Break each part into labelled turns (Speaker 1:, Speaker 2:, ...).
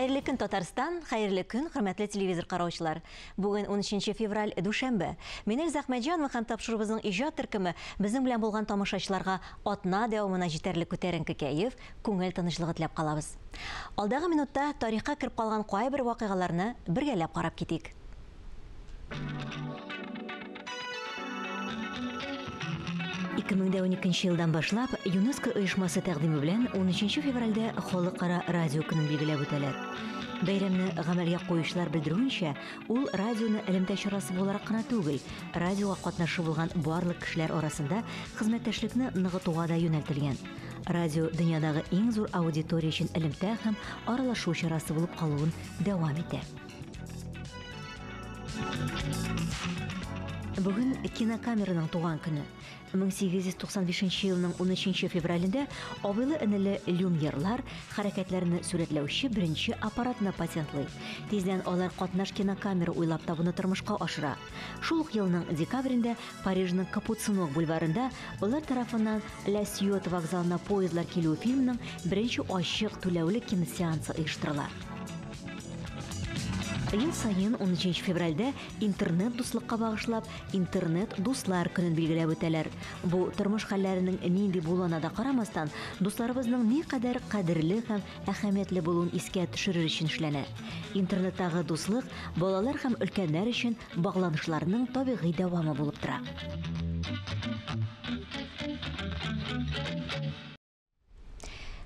Speaker 1: Хәерле көн, Татарстан, хәерле көн, хөрмәтле телевизор караучылар. Бүген 13 февраль, дүшәмбе. Мин Эльза Әхмәтҗанова һәм тапшыруыбызның иҗат төркеме безнең белән булган тамашачыларга атна дәвамына җитәрлек күтәренке кәеф, күңел тынычлыгы теләп калабыз. Алдагы минутта тарихка кереп калган кайбер вакыйгаларны бергәләп карап китик. 2012 елдан башлап ЮНЕСКО оешмасы тәкъдиме белән 13 февральдә Халыкара радио көнен билгеләп үтәләр. Бәйрәмне гамәлгә куючылар белдерүенчә, ул радионы элемтә чарасы буларак кына түгел, радиога катнашы булган барлык кешеләр арасында хезмәттәшлекне ныгытуга да юнәлтелгән. Радио дөньядагы иң зур аудитория өчен элемтә һәм аралашу чарасы булып калуын дәвам итә. Бүген кинокамераның туган көне. 1895 елның 13 февралендә абыйлы-энеле Люмьерлар хәрәкәтләрне сурәтләүче беренче аппаратны патентлый. Тиздән алар катнаш кинокамера уйлап табуны тормышка ашыра. Шул ук елның декабрендә Парижның Капуцинок бульварында алар тарафыннан Ла Сьота вокзалына поездлар килүе фильмының беренче ачык түләүле киносеансы оештырыла. Ел саен 13 февральдә интернет дуслыкка багышлап, интернет дуслар көнен билгеләп үтәләр. Бу тормыш хәлләренең нинди булуына да карамастан, дусларыбызның никадәр кадерле һәм әһәмиятле булуын искә төшерер өчен эшләнә. Интернеттагы дуслык балалар һәм өлкәннәр өчен багланышларның табигый дәвамы булып тора.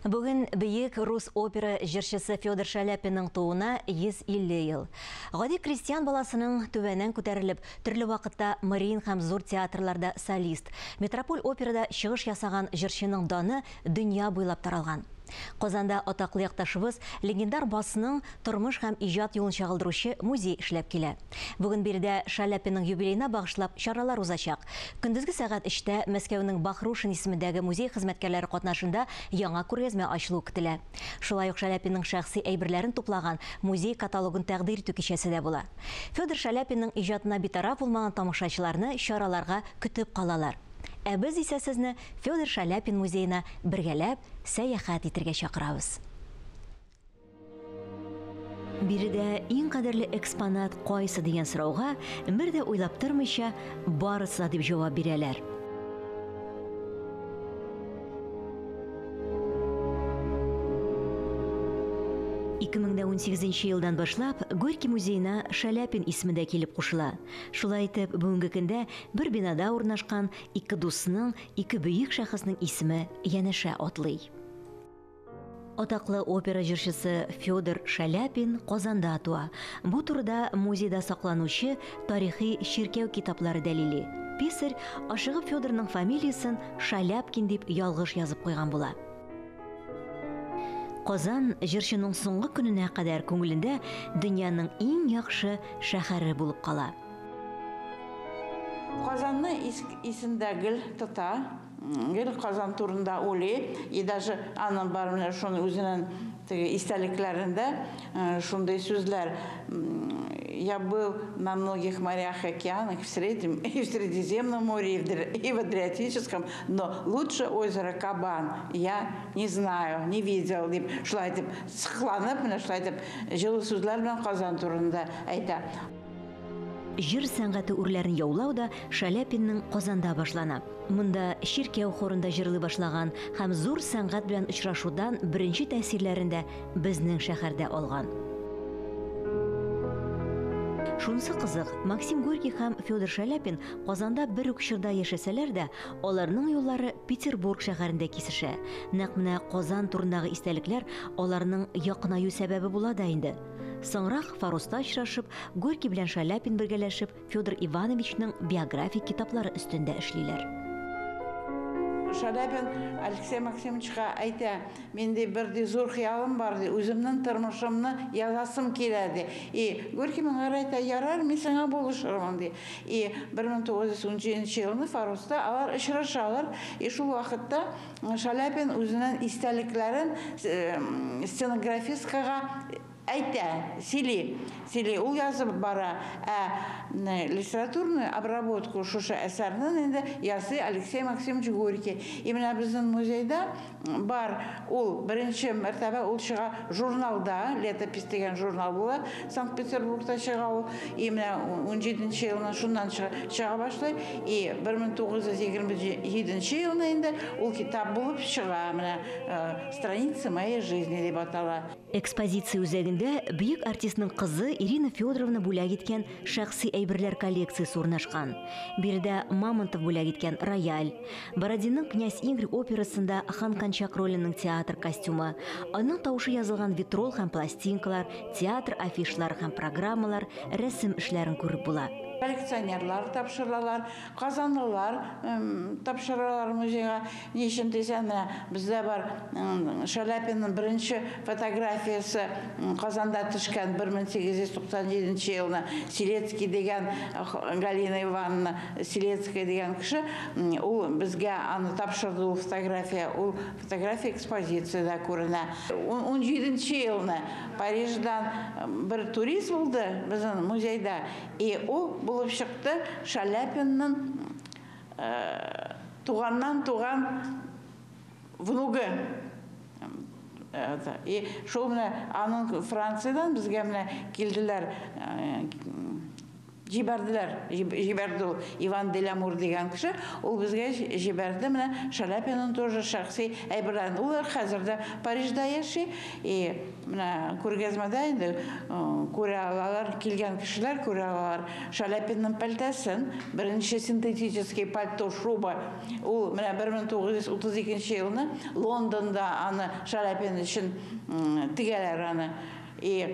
Speaker 1: Бүген бөек рус опера җырчысы Федор Шаляпинның тууына 150 ел. Гади крестьян баласының түбәннән күтәрелеп, төрле вакытта Мариин һәм зур театрларда солист, Метрополь операда чыгыш ясаган җырчының даны дөнья буйлап таралган. Казанда атаклы якташыбыз легендар басның тормыш һәм иҗат юлын чагылдыручы музей эшләп килә. Бүген биредә Шаляпинның юбилеена багышлап чаралар узачак. Көндезге сәгать 3-тә Мәскәүнең Бахрушин исемендәге музей хезмәткәрләре катнашында яңа күргәзмә ачылу көтелә. Шулай ук Шаляпинның шәхси әйберләрен туплаган музей каталогын тәкъдир итү кичәсе дә була. Федор Шаляпинның иҗатына битараф булмаган тамашачыларны чараларга көтеп калалар. Ә без исә сезне Федор Шаляпин музеена бергәләп сәяхәт итәргә чакырабыз. Биредә иң кадерле экспонат кайсы дигән сорауга бер дә уйлап тормыйча барысы да дип җавап бирәләр. 2018 елдан башлап Горький музеена Шаляпин исеме дә килеп кушыла. Шулай итеп, бүгенге көндә бер бинада урнашкан ике дусның, ике бөек шәхеснең исеме янәшә атлый. Атаклы опера җырчысы Федор Шаляпин Казанда туа. Бу турыда музейда сакланучы тарихи чиркәү китаплары дәлили. Писарь ашыгып Федорның фамилиясын Шаляпкин дип ялгыш язып куйган була. Казан җырчының соңгы көненә кадәр күңелендә дөньяның иң яхшы шәһәре булып кала.
Speaker 2: Казанны исендә гел тота, гел Казан турында уйлый, и даже аның бар менә шуны үзенең теге истәлекләрендә шундый сүзләр: «Я был на многих морях и океанах, в Среднем и в Средиземном море, и в Адриатическом, но лучше озера Кабан я не знаю, не видел», дип шулай итеп сыкланып, менә шулай итеп җылы сүзләр белән Казан турында әйтә.
Speaker 1: Җыр сәнгате үрләрен яулау да Шаляпинның Казанда башлана. Монда чиркәү хорында җырлый башлаган һәм зур сәнгать белән очрашудан беренче тәэсирләрен дә безнең шәһәрдә алган. Шунысы кызык, Максим Горький һәм Федор Шаляпин Казанда бер үк чорда яшәсәләр дә, аларның юллары Петербург шәһәрендә кисешә. Нәкъ менә Казан турындагы истәлекләр аларның якынаю сәбәбе була да инде. Соңрак Фароста очрашып, Горький белән Шаляпин бергәләшеп Федор Ивановичның биографик китаплары өстендә эшлиләр.
Speaker 2: Шаляпин Алексей Максимовичка әйтә: «Мин ди бер ди зур хыялым бар ди, үземнең тормышымны язасым килә», ди. И Горький моңа әйтә: «Ярар, мин сиңа булышырмын», ди. И 1917 елны Фароста алар очрашалар, и шул вакытта Шаляпин үзенең истәлекләрен стенографисткага Әйтә, сөйли, сөйли, ул язып бара. Ә литературную обработку шушы әсәрнең инде ясый Алексей Максимович Горький. И менә безнең музейда бар ул беренче мәртәбә ул чыга журналда, «Летопись» дигән журнал була, Санкт-Петербургта чыга ул. И менә 17 елны шуннан чыга башлый. И 1927 елны инде ул китап булып чыга, менә «Страницы моей жизни» дип атала.
Speaker 1: Экспозиция үзәгендә бөек артистның кызы Ирина Федоровна бүләк иткән шәхси әйберләр коллекциясе урнашкан. Биредә Мамонтов бүләк иткән рояль, Бородинның «Князь Игорь» операсында Хан Кончак роленең театр костюмы, аның тавышы язылган витрол һәм пластинкалар, театр афишлары һәм программалар, рәсем эшләрен күреп була.
Speaker 2: Коллекционерлар тапшыралар, казанлылар тапшыралар музейга. Ни өчен дисәң, менә бездә бар Шаляпинның беренче фотографиясе Казанда төшкән 1897 елны. Селецкий дигән Галина Ивановна Селецкая дигән кеше, ул безгә аны тапшырды, ул фотография, ул фотография экспозициядә күренә. 17 елны Париждан бер турист булды безнең музейда, и ул булып чыкты Шаляпинның туганнан туган внугы. И шул менә аның Франциядән безгә менә килделәр, җибәрделәр, җибәрде ул Иван Делямур дигән кеше, ул безгә җибәрде менә Шаляпинның тоже шәхси әйберләрен. Ул хәзер дә Парижда яши, и менә күргәзмәдә инде күрә алалар, килгән кешеләр күрә алалар Шаляпинның пәлтәсен, беренче синтетический пальто, шуба. Ул менә 1932 елны Лондонда аны Шаляпин өчен тегәләр аны. И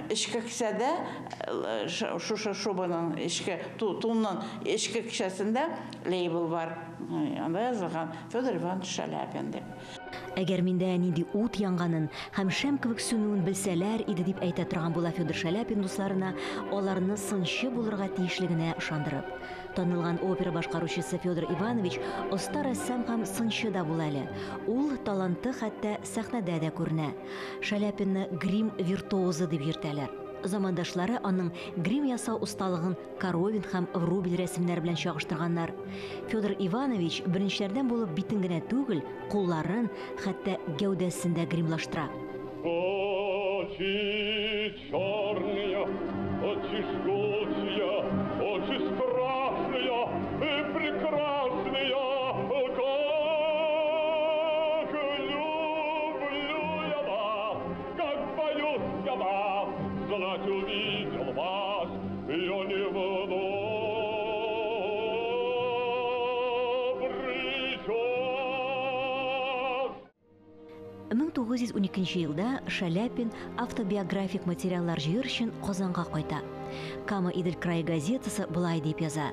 Speaker 2: эчке кесәдә, шушы шубаның эчке, тунның эчке кесәсендә лейбл бар. Анда язылган Федор Иванович Шаляпин дип.
Speaker 1: Әгәр миндә нинди ут янганын һәм шәм кебек сүнүен белсәләр иде дип әйтә торган була Федор Шаляпин дусларына, аларны сынчы булырга тиешлегенә ышандырып. Танылган опера башкаручысы Федор Иванович оста рәссам һәм сынчы да була әле. Ул таланты хәтта сәхнәдә дә күренә. Шаляпинны грим виртуозы дип йөртәләр. Замандашлары аның грим ясау осталыгын Коровин һәм Врубель рәсемнәре белән чагыштырганнар. Федор Иванович беренчеләрдән булып битен генә түгел, кулларын, хәтта гәүдәсен дә гримлаштыра.
Speaker 3: Очи черные, очи жгучие, очи страшные и прекрасные, как люблю я вас, как боюсь я вас, знать увидел вас, я не в добрый час.
Speaker 1: 1912 елда Шаляпин автобиографик материаллар җыер өчен Казанга кайта. Кама Идел крае газетасы былай дип яза.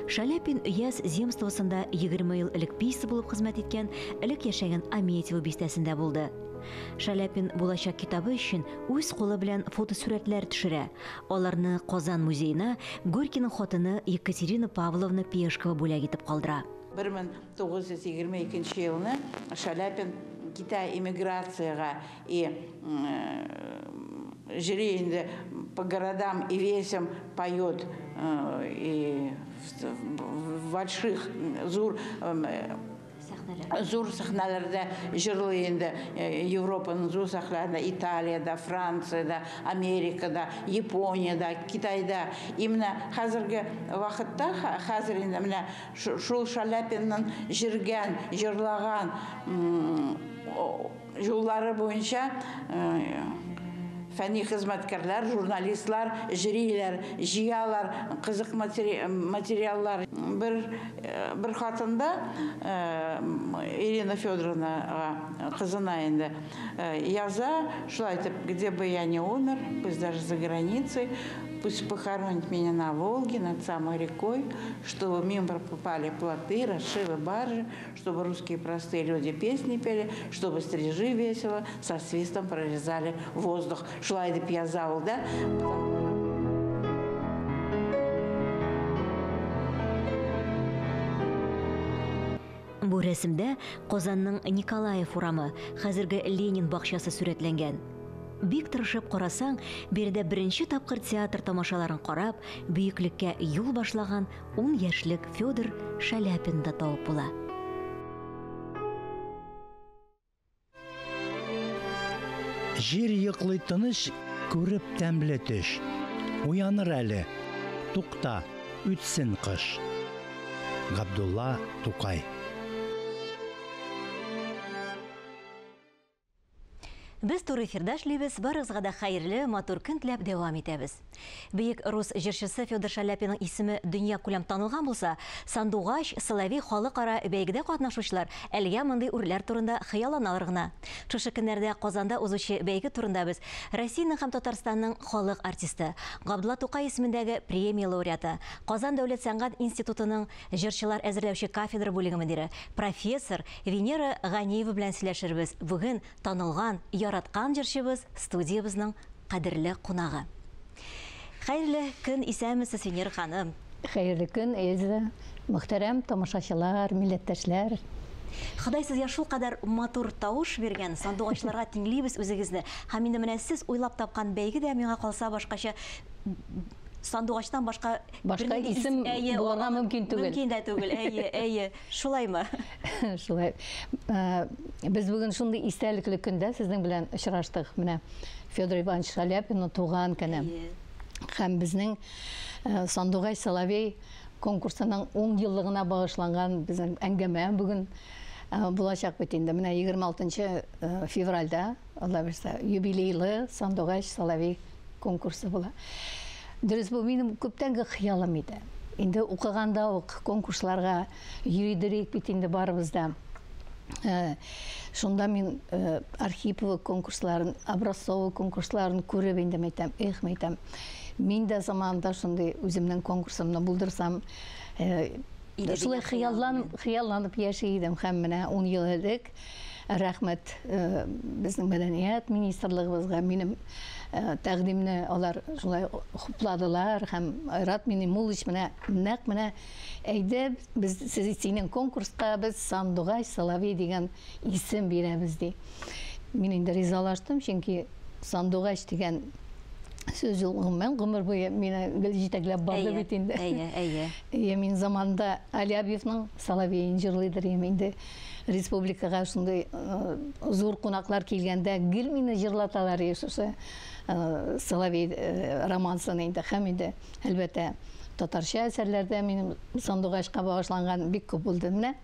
Speaker 1: Шаляпин өяз земствосында 20 ел элек писарь булып хезмәт иткән, элек яшәгән Аметьево бистәсендә булды. Шаляпин булачак китабы өчен үз кулы белән фотосурәтләр төшерә. Аларны Казан музеена Горькийның хатыны Екатерина Павловна Пешкова бүләк итеп калдыра.
Speaker 2: 1922 елны Шаляпин китә эмиграциягә и жюри инде по городам и весям поет, и в больших зур зур сәхнәләрдә җырлый инде, Европаның зур сәхнәләрендә, Италиядә, Франциядә, Америкада, Япониядә, Китайда. И менә хәзерге вакытта, хәзер инде менә шул Шаляпинның җырган, җырлаган юллары буенча фәнни хезмәткәрләр, журналистлар җыриләр, җыялар кызык материаллар. Бер хатында Ирина Федоровна кызына инде яза, шулай итеп, где бы я ни умер, пусть даже за границей, пусть похоронят меня на Волге, над самой рекой, чтобы мимо пропали плоты, расшивы баржи, чтобы русские простые люди песни пели, чтобы стрижи весело со свистом прорезали воздух. Шулай дип яза ул, да?
Speaker 1: Бу рәсемдә Казанның Николаев урамы, хәзерге Ленин бакчасы сурәтләнгән. Бик тырышып карасаң, биредә беренче тапкыр театр тамашаларын карап, бөеклеккә юл башлаган 10 яшьлек Федор Шаляпинны да табып була.
Speaker 4: Җир йоклый тыныч, күреп тәмле төш. Уяныр әле, тукта, үтсен кыш. Габдулла Тукай.
Speaker 1: Без туры эфирда эшлибез, барыгызга да хәерле, матур көн теләп дәвам итәбез. Бөек рус җырчысы Федор Шаляпинның исеме дөнья күләм танылган булса, Сандугач, Соловей халыкара бәйгедә катнашучылар әлегә мондый үрләр турында хыялланалар гына. Шушы көннәрдә Казанда узучы бәйге турында без Россиянең һәм Татарстанның халык артисты, Габдулла Тукай исемендәге премия лауреаты, Казан дәүләт сәнгать институтының җырчылар әзерләүче кафедра бүлеге мөдире, профессор Венера Ганиева белән сөйләшербез. Бүген танылган, яраткан җырчыбыз, студиябезнең кадерле кунагы. Хәерле көн, исәнмесез, Венера ханым.
Speaker 5: Хәерле көн, Эльза. Мөхтәрәм тамашачылар, милләттәшләр.
Speaker 1: Ходай сезгә шулкадәр матур тавыш биргән, сандугачларга тиңлибез үзегезне. Һәм инде менә сез уйлап тапкан бәйге дә миңа калса башкача сандугачтан башка
Speaker 5: башка исем булырга мөмкин түгел.
Speaker 1: Мөмкин дә түгел, әйе, әйе. Шулаймы?
Speaker 5: Шулай. Без бүген шундый истәлекле көндә сезнең белән очраштык. Менә Федор Иванович Шаляпинның туган көне. Һәм безнең Сандугач Соловей конкурсының 10 еллыгына багышланган безнең әңгәмә бүген булачак бит инде. Менә 26 февральдә, Алла бирсә, юбилейлы Сандугач Соловей конкурсы була. Дөрес, бу минем күптәнге хыялым иде. Инде укыганда ук конкурсларга йөридек бит инде барыбыз да. Шунда мин Архипова конкурсларын, Образцова конкурсларын күреп инде мәйтәм, эх, мәйтәм. Мин дә заманында шундый үземнең конкурсымны булдырсам, шулай хыялланып яши идем. Һәм менә 10 ел элек рәхмәт безнең мәдәният министрлыгыбызга, минем тәкъдимне алар шулай хупладылар һәм Айрат Миннемуллович менә нәкъ менә әйдә без синең конкурска без Сандугач Соловей дигән исем бирәбез ди. Мин инде ризалаштым, чөнки Сандугач дигән сүз ул гомумән гомер буе мине гел җитәкләп барды бит инде.
Speaker 1: Әйе, әйе.
Speaker 5: Әйе, мин заманында Алябьевның Соловейын җырлыйдыр идем инде. Республикага шундый зур кунаклар килгәндә гел мине җырлаталар шушы Соловей романсын инде. Һәм инде, әлбәттә, татарча әсәрләрдә минем Сандугачка багышланган бик күп булды. Менә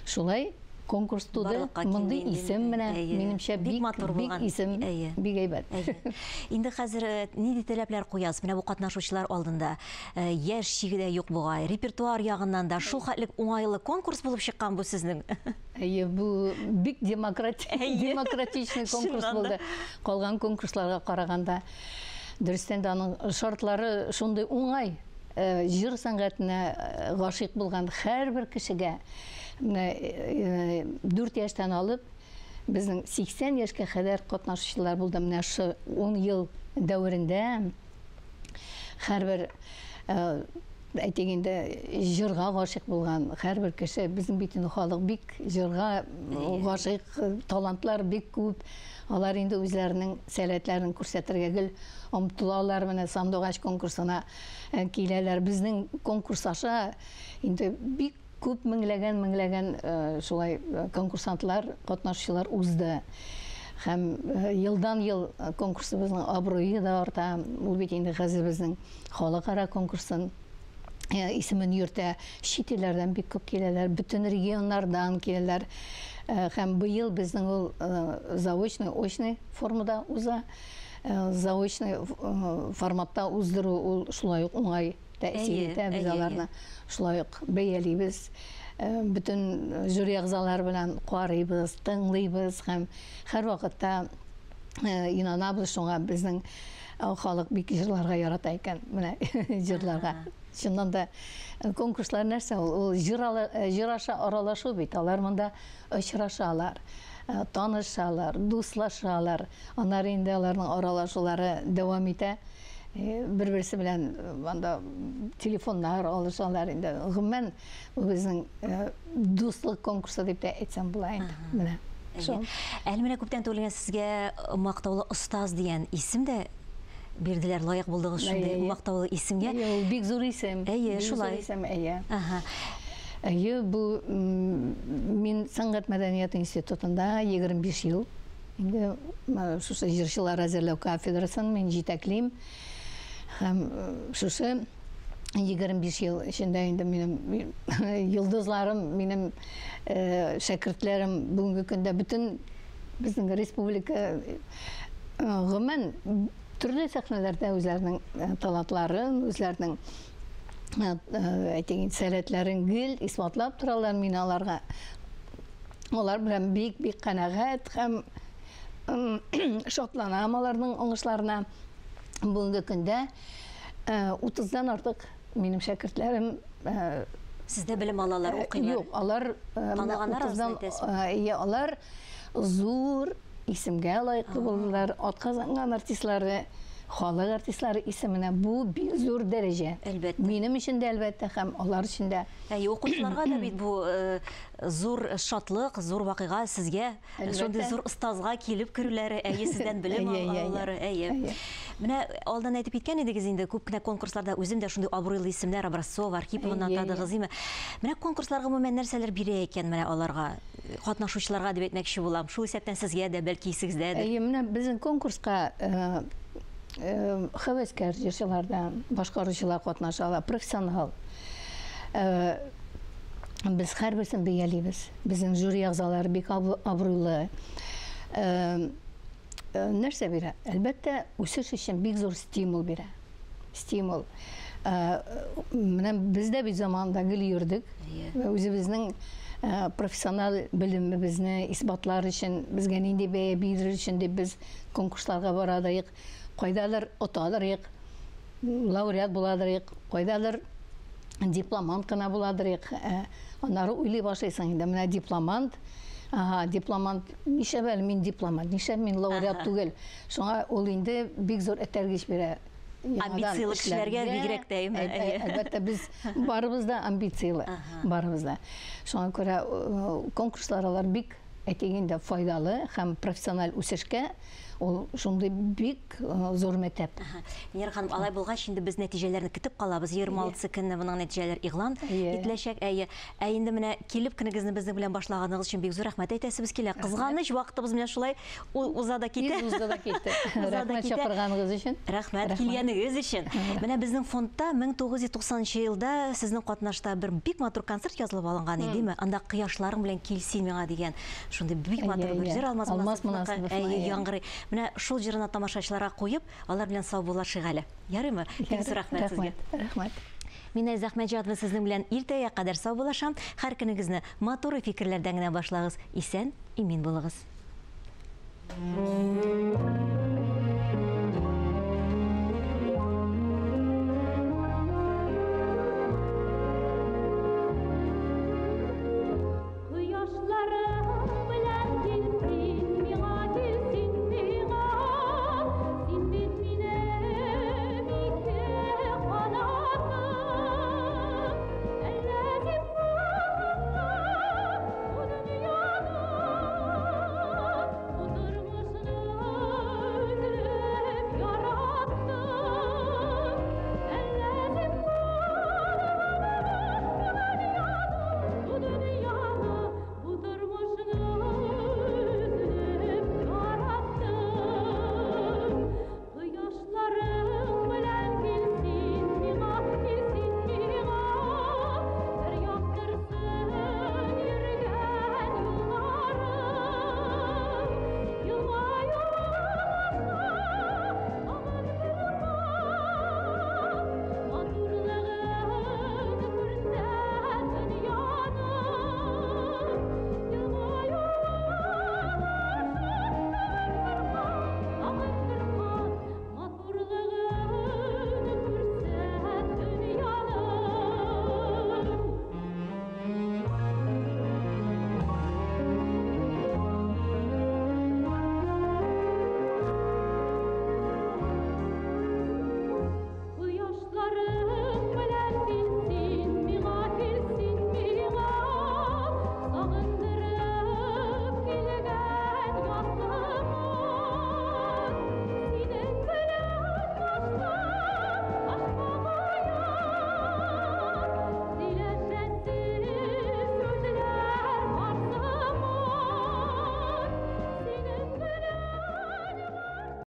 Speaker 5: шулай конкурс туды. Мондый исем менә минемчә бик
Speaker 1: матур булган.
Speaker 5: Бик исем, бик әйбәт.
Speaker 1: Инде хәзер нинди таләпләр куясыз? Менә бу катнашучылар алдында яшь чиге дә юк бугай, репертуар ягыннан да шул хәтлек уңайлы конкурс булып чыккан бу сезнең.
Speaker 5: Әйе, бу бик демократичный конкурс булды. Калган конкурсларга караганда, дөрестән дә аның шартлары шундый уңай. Җыр сәнгатенә гашыйк булган һәрбер кешегә 4 яшьтән алып безнең 80 яшькә кадәр катнашучылар булды. Менә шу 10 ел дәверендә һәрбер, әйтик инде, җырга гашыйк булган һәрбер кеше, безнең бит инде халык бик җырга гашыйк, талантлар бик күп. Алар инде үзләренең сәләтләрен күрсәтергә гел омтылалар. Менә Сандугач конкурсына киләләр. Безнең конкурс аша инде бик күп меңләгән шулай конкурсантлар, катнашучылар узды. Һәм елдан-ел конкурсыбызның абруе да арта. Ул бит инде хәзер безнең халыкара конкурсын исемен йөртә. Чит илләрдән бик күп киләләр, бөтен регионнардан киләләр. Һәм быел безнең ул заочный, очный формада уза. Заочный форматта уздыру ул шулай ук уңай тәэсир итә. Без аларны шулай ук бәялибез. Бөтен жюри әгъзалары белән карыйбыз, тыңлыйбыз һәм һәр вакытта инанабыз шуңа, безнең халык бик җырларга ярата икән. Менә җырларга. Чыннан да конкурслар нәрсә ул? Ул җыр аша аралашу бит. Алар монда очрашалар, танышалар, дуслашалар. Аннары инде аларның аралашулары дәвам итә. Бер-берсе белән анда телефоннар алышалар инде. Гомумән, бу безнең дуслык конкурсы дип тә әйтсәм була инде. Менә. Шул.
Speaker 1: Әле менә күптән түгел генә сезгә мактаулы остаз дигән исем дә бирделәр, лаек булдыгыз шундый мактаулы исемгә.
Speaker 5: Әйе, ул бик зур исем.
Speaker 1: Әйе,
Speaker 5: Бик зур
Speaker 1: шулай.
Speaker 5: исем, әйе.
Speaker 1: Ага.
Speaker 5: Әйе, бу мин сәнгать мәдәният институтында 25 ел инде шушы җырчылар әзерләү кафедрасын мин җитәклим. Һәм шушы 25 ел эчендә инде минем йолдызларым, минем шәкертләрем бүгенге көндә бөтен безнең республика, гомумән, төрле сәхнәләрдә үзләренең талантларын, үзләренең, әйтик инде, сәләтләрен гел исбатлап торалар. Мин аларга, алар белән бик-бик канәгать һәм шатланам аларның уңышларына. Бүгенге көндә 30-дан артык минем шәкертләрем
Speaker 1: Сездә белем алалар, укыйлар.
Speaker 5: Юк, алар менә
Speaker 1: Таныганнар арасында
Speaker 5: 30-дан,
Speaker 1: әйтәсезме?
Speaker 5: Әйе, алар зур исемгә лаеклы булдылар. Атказанган артистлары, халык артистлары исеменә, бу бик зур дәрәҗә.
Speaker 1: Әлбәттә.
Speaker 5: Минем өчен дә, әлбәттә, һәм алар өчен дә.
Speaker 1: Әйе, укучыларга да бит бу зур шатлык, зур вакыйга, сезгә шундый зур остазга килеп керүләре, әйе, сездән белем
Speaker 5: Әйе, әйе, әйе.
Speaker 1: алулары, әйе.
Speaker 5: Әйе.
Speaker 1: Менә алдан әйтеп киткән идегез инде, күп кенә конкурсларда үзем дә шундый абруйлы исемнәр, Образцова, Архипованы
Speaker 5: Әйе, әйе.
Speaker 1: атадыгыз, име? Менә конкурслар гомумән нәрсәләр бирә икән менә аларга, катнашучыларга дип әйтмәкче булам. Шул исәптән сезгә дә, бәлки исегездәдер.
Speaker 5: Әйе, менә безнең конкурска һәвәскәр җырчылар да, башкаручылар катнаша ала, профессионал. Без һәрберсен бәялибез. Безнең жюри әгъзалары бик абруйлы. Нәрсә бирә? Әлбәттә, үсеш өчен бик зур стимул бирә. Стимул. Менә без дә бит заманында гел йөрдек. Үзебезнең профессиональ белемебезне исбатлар өчен, безгә нинди бәя бирер өчен дип без конкурсларга барадык. Кайдадыр отадырык, лауреат буладырык, кайдадыр дипломант кына буладырык. Аннары уйлый башлыйсың инде, менә дипломант, ага, дипломант, нишләп әле мин дипломант, нишләп мин лауреат түгел? Шуңа ул инде бик зур этәргеч бирә. Яңадан
Speaker 1: Амбициялы кешеләргә
Speaker 5: эшләргә.
Speaker 1: бигрәк тә, әйме?
Speaker 5: Әлбәттә, без барыбыз да амбициялы, барыбыз да. Шуңа күрә конкурслар алар бик, әйтик инде, файдалы һәм профессиональ үсешкә ул шундый бик зур мәктәп.
Speaker 1: Ага. Венера ханым, алай булгач, инде без нәтиҗәләрне көтеп калабыз. 26 көнне моның нәтиҗәләр игълан ителәчәк. Әйе. Ә инде менә килеп көнегезне безнең белән башлаганыгыз өчен бик зур рәхмәт әйтәсебез килә. Кызганыч, вакытыбыз менә шулай уза да китә.
Speaker 5: Тиз узды да китте.
Speaker 1: Уза да
Speaker 5: Рәхмәт
Speaker 1: китә.
Speaker 5: чакырганыгыз өчен.
Speaker 1: Рәхмәт
Speaker 5: Рәхмәт.
Speaker 1: килгәнегез өчен. Менә безнең фондта 1990 елда сезнең катнашта бер бик матур концерт язылып алынган иде, димме? Анда «Кояшларың белән кил син миңа» дигән шундый бик матур бер җыр Алмаз
Speaker 5: Алмаз
Speaker 1: Монасыповныкы,
Speaker 5: Монасыповның,
Speaker 1: әйе,
Speaker 5: әйе.
Speaker 1: яңгырый. Менә шул җырына тамашачыларга куеп, алар белән саубуллашыйк әле. Ярыймы? Бик зур рәхмәт сезгә.
Speaker 5: Рәхмәт, рәхмәт.
Speaker 1: Мин Эльза Әхмәтҗанова сезнең белән иртәгә кадәр саубуллашам. Һәр көнегезне матур фикерләрдән генә башлагыз. Исән, имин булыгыз.